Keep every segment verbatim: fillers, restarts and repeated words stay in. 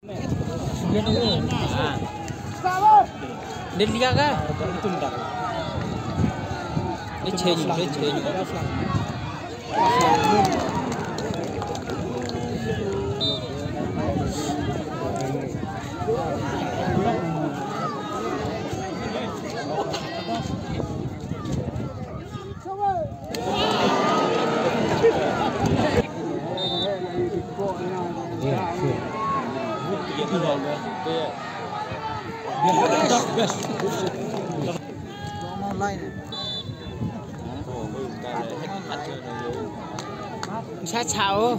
Dia lihat kah? Dia change, dia change. Sa chao.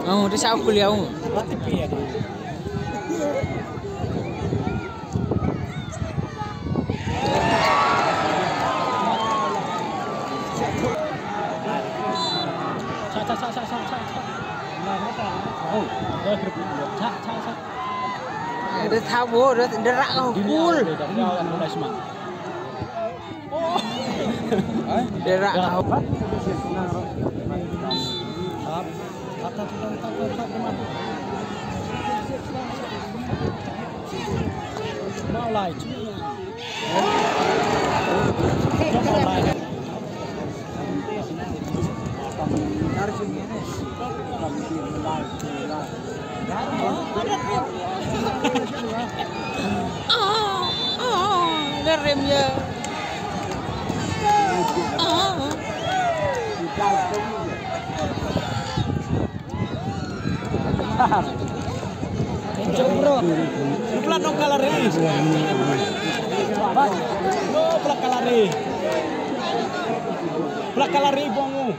Oh, dia sa aku liau. Sa, sa, sa. Oh, dah berbuat. Sa, sa, sa. Dah tahu, dah, dah rak kau. Dini cool. Dah, dah, dah, dah, dah, dah, dah. Dah rak kau. Ah, ah, dah rem ya. Ah. Jom, bro. Lu pelat dong kalari. Lu pelat kalari. Pelat kalari bongu.